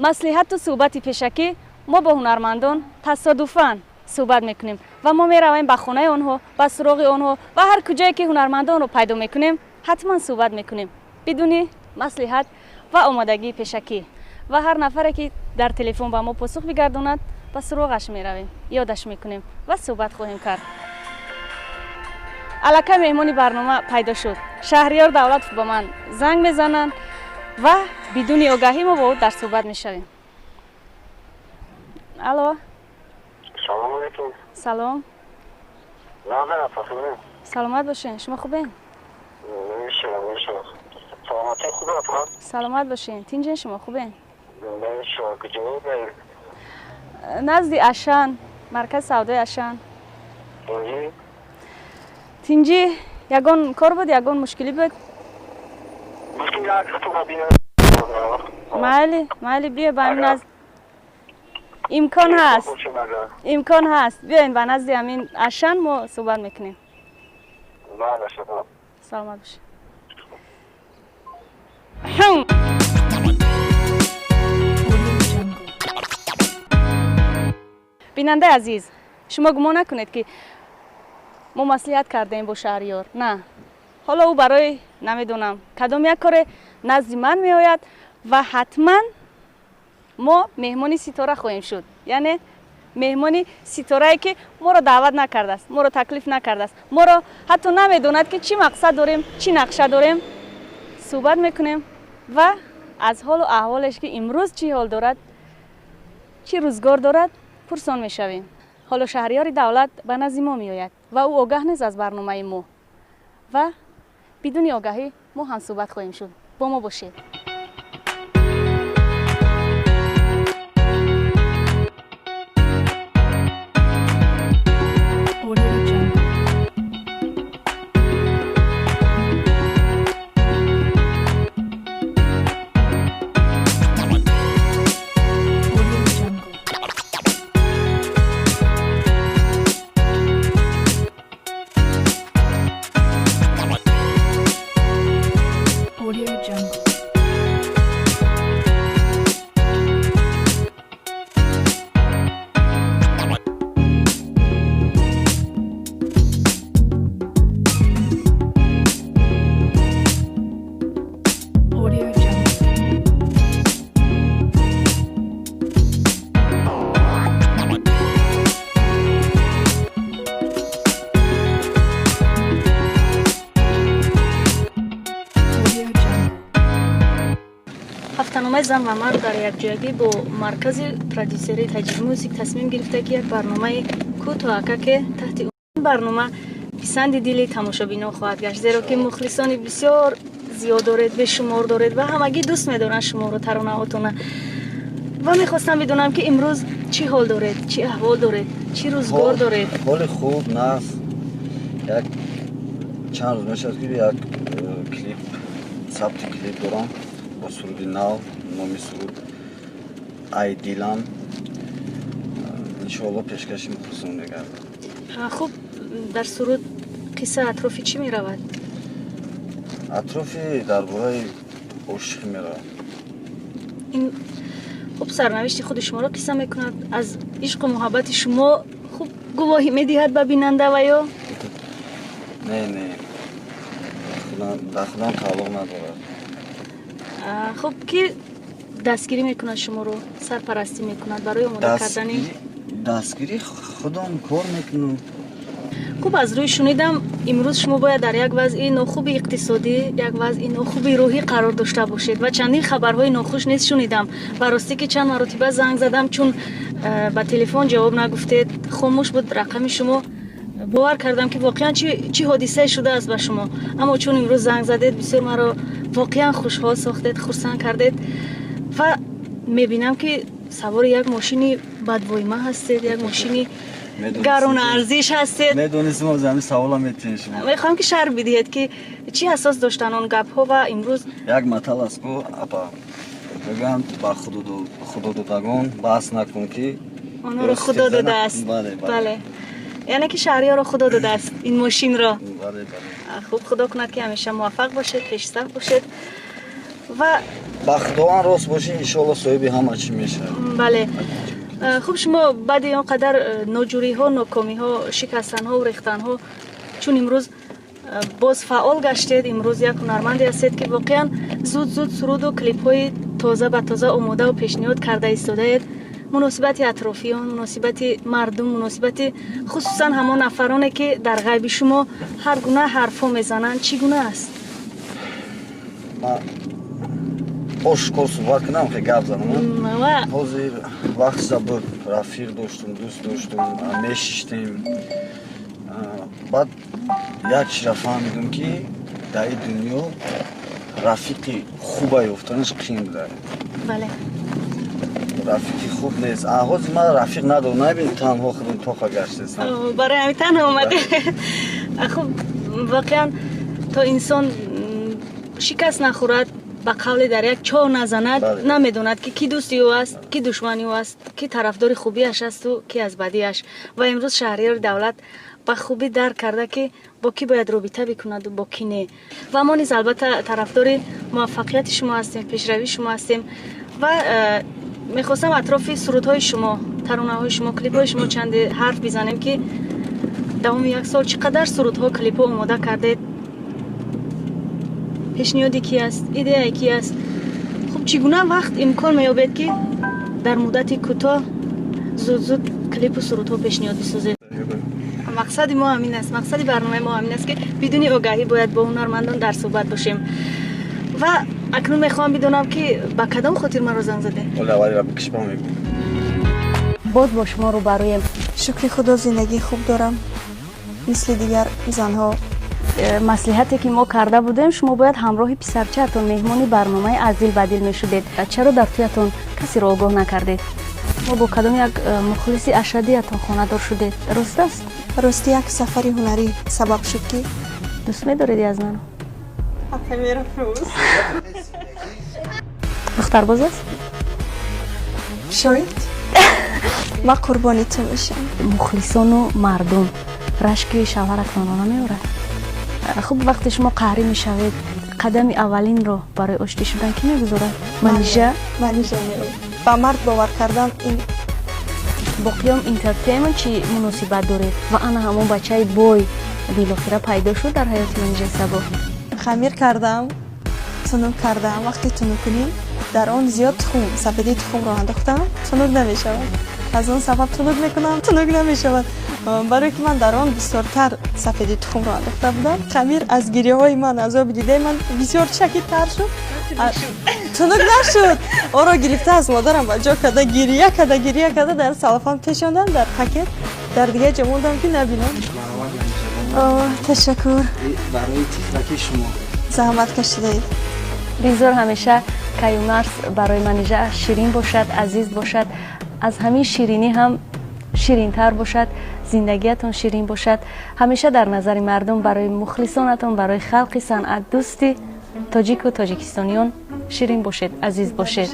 Маслиҳату суҳбати пешакӣ мо бо ҳунармандон тасодуфан суҳбат мекунем ва мо меравем ба хонаи онҳо, ба суроғи онҳо ва ҳар куҷое ки ҳунармандонро пайдо мекунем, ҳатман суҳбат мекунем бидуни маслиҳат ва омодагии пешакӣ. Ва ҳар нафаре ки дар телефон ба мо посух бигардонад, ба суроғаш меравем, ёдаш мекунем ва суҳбат хоҳем кард. Аллакай меҳмони барнома пайдо шуд. Шаҳриёр Давлатов ба ман занг мезананд ва бидуни огаҳӣ мо бо ӯ дар суҳбат мешавем. Алло. Салом алейкум. Салом. Саломат бошен, шумо хубен? Саломат бошен. Тинҷен, шумо хубен? Назди Ашан, маркази савдои Ашан. Тинҷӣ, ягон кор буд, ягон мушкилӣ буд? Майли, майли, биё ба ҳамин назд. Имкон ҳаст, имкон ҳаст, биёен ба назди ҳамин Ашан, мо суҳбат мекунем. Саломат бошед. Бинандаи азиз, шумо гумон накунед, ки мо маслиҳат кардаем бо Шаҳриёр. На, ҳоло ӯ барои намедонам кадом як коре назди ман меояд ва ҳатман мо меҳмони Ситора хоҳем шуд, яъне меҳмони Ситорае, ки моро даъват накардааст, моро таклиф накардааст, моро ҳатто намедонад, ки чӣ мақсад дорем, чӣ нақша дорем. Суҳбат мекунем ва аз ҳолу аҳволеш, ки имрӯз чӣ ҳол дорад, чӣ рӯзгор дорад, пурсон мешавем. Ҳоло Шаҳриёри Давлат ба назди мо меояд ва ӯ огаҳ нест аз барномаи мо ва бидуни огаҳӣ мо ҳамсӯҳбат хоҳем шуд. Бо мо бошед. Ҳафтаномаи «Зан ва мард» дар якҷоягӣ бо маркази продюсерии «Таҷик Мюзик» тасмим гирифта, ки як барномаи кӯтоҳакаке таҳти ин барнома писанди дили тамошобинон хоҳад гашт, зеро ки мухлисони бисёр зиёд доред, бешумор доред ва ҳамагӣ дӯст медоранд шуморо, таронаҳотона. Ва мехостам бидонам, ки имрӯз чӣ ҳол доред, чӣ аҳвол доред, чӣ рӯзгор доред? Ҳоли хуб, нағз. Як чанд рӯз мешавад, ки як клип, сабти клип дорам бо суруди нав. Номи суруд «Ай дилам». Иншоалло, пешкаши мухлисон мегардад. Хуб, дар суруд қисса атрофи чӣ меравад? Атрофи дар бораи ошиқӣ меравад. Ин хуб сарнавишти худи шуморо қисса мекунад, аз ишқу муҳаббати шумо хуб гувоҳӣ медиҳад ба бинанда ва ё? Не, не, дар худам тааллуқ надорад. Хуб, ки дастгирӣ мекунад шуморо, сарпарастӣ мекунад барои омода кардани? Дастгирӣ худам кор мекунам. Хуб, аз рӯи шунидам, имрӯз шумо бояд дар як вазъи нохуби иқтисодӣ, як вазъи нохуби рӯҳӣ қарор дошта бошед ва чандин хабарҳои нохуш низ шунидам. Ба ростӣ, ки чанд маротиба занг задам, чун ба телефон ҷавоб нагуфтед, хомӯш буд рақами шумо, бовар кардам, ки воқеан чӣ ҳодисае шудааст ба шумо. Аммо чун имрӯз занг задед, бисёр маро воқеан хушҳол сохтед, хурсанд кардед ва мебинам, ки савори як мошини бадвоима ҳастед, як мошини гаронарзиш ҳастед. Медонистем, аз ҳамин савола метиҳед шумо. Мехоҳам, ки шарҳ бидиҳед, ки чӣ асос доштан он гапҳо ва имрӯз. Як матал аст ку, апа, мегӯянд, ба худододагон баҳс накун, ки онҳоро Худо додааст. Бале, яъне ки Шаҳриёро Худо додааст ин мошинро. Хуб, Худо кунад, ки ҳамеша муваффақ бошед, пешсаф бошед. Ва ба Худованд рост бошӣ, иншоалло соҳиби ҳама чӣ мешавад. Бале. Хуб, шумо баъди он қадар ноҷӯриҳо, нокомиҳо, шикастанҳову рехтанҳо, чун имрӯз боз фаъол гаштед, имрӯз як ҳунарманде ҳастед, ки воқеан зуд зуд суруду клипҳои тоза ба тоза омодаву пешниҳод карда истодаед. Муносибати атрофиён, муносибати мардум, муносибати хусусан ҳамон нафароне, ки дар ғайби шумо ҳар гуна ҳарфҳо мезананд, чӣ гуна аст? Ман ошкор суҳбат кунам, хе гап занам. Ҳозир вақт буд, рафиқ доштум, дӯст доштум, мешиштем. Баъд як чизра фаҳмидум, ки дар ин дунё рафиқи хуба ёфтанаш қиин буда. Рафиқи хуб нест. Ҳозир ман рафиқ надорам, набин, танҳо худам тоқа гаштестам. Барои ҳамин танҳо омаде. Хуб, воқеан то инсон шикаст нахӯрад, ба қавле дар як чоҳ назанад, намедонад, ки кӣ дӯсти ӯ аст, кӣ душмани ӯ аст, кӣ тарафдори хубиаш асту кӣ аз бадиаш. Ва имрӯз Шаҳриёри Давлат ба хубӣ дарк карда, ки бо кӣ бояд робита бикунаду бо кӣ не. Ва мо низ албатта тарафдори муваффақияти шумо ҳастем, пешравии шумо ҳастем. Ва мехостам атрофи сурудҳои шумо, таронаҳои шумо, клипҳои шумо чанде ҳарф бизанем, ки давоми як сол чӣ қадар сурудҳо, клипҳо омода кардед, пешниҳоди кӣ аст, идеяи кӣ аст? Хуб, чӣ гуна вақт имкон меёбед, ки дар муддати кӯтоҳ зуд зуд клипу сурудҳо пешниҳод бисозед? Мақсади мо ҳамин аст, мақсади барномаи мо ҳамин аст, ки бидуни огаҳӣ бояд бо ҳунармандон дар суҳбат бошем. Ва акнун мехоҳам бидонам, ки ба кадом хотир маро занг задед. Боз бо шумо рӯбарӯем. Шукри Худо, зиндагии хуб дорам, мисли дигар занҳо. Маслиҳате ки мо карда будем, шумо бояд ҳамроҳи писарчаатон меҳмони барномаи «Аз дил ба дил» мешудед. Чаро дар тӯятон касеро огоҳ накардед? Мо бо кадом як мухлиси ашадиятон хонадор шудед, рост аст? Рости, як сафари ҳунарӣ сабаб шуд, ки Дӯст медоред Язнаро? Мерафрӯз. Духтарбоз аст? Шояд. Ман қурбони ту мешавам. Мухлисону мардум рашки шавҳаратонро намеорад? Хуб, вақте шумо қаҳрӣ мешавед, қадами аввалинро барои оштӣ шудан кӣ мегузорад? Манижа? Манижа меравад. Ба мард бовар кардан ин Бо Қиём Интертеймент чӣ муносибат доред? Ва ана ҳамон бачаи бой билохира пайдо шуд дар ҳаёти Манижа Сабо? Хамир кардам, тунук кардам. Вақте тунук кунӣ, дар он зиёд тухм, сафедии тухмро андохтам, тунук намешавад. Аз он сабаб тунук мекунам, тунук намешавад, барое ки ман дар он бисёртар сафедии тухмро андохта будам. Хамир аз гирёҳои ман, азоби дидаи ман бисёр чакидтар шуд, тунук нашуд. Онро гирифта, аз модарам ба ҷо карда, гирия карда, гирия карда, дар салофан пешондам, дар пакет, дар дигар ҷо мондам, ки набинам. Ташаккур. Барои тифлаки шумо. Заҳмат кашидаед. Бигзор ҳамеша Каюмарс барои Манижа ширин бошад, азиз бошад, аз ҳамин ширинӣ ҳам ширинтар бошад, зиндагиятон ширин бошад, ҳамеша дар назари мардум, барои мухлисонатон, барои халқи санъат дӯсти тоҷику тоҷикистониён ширин бошед, азиз бошед.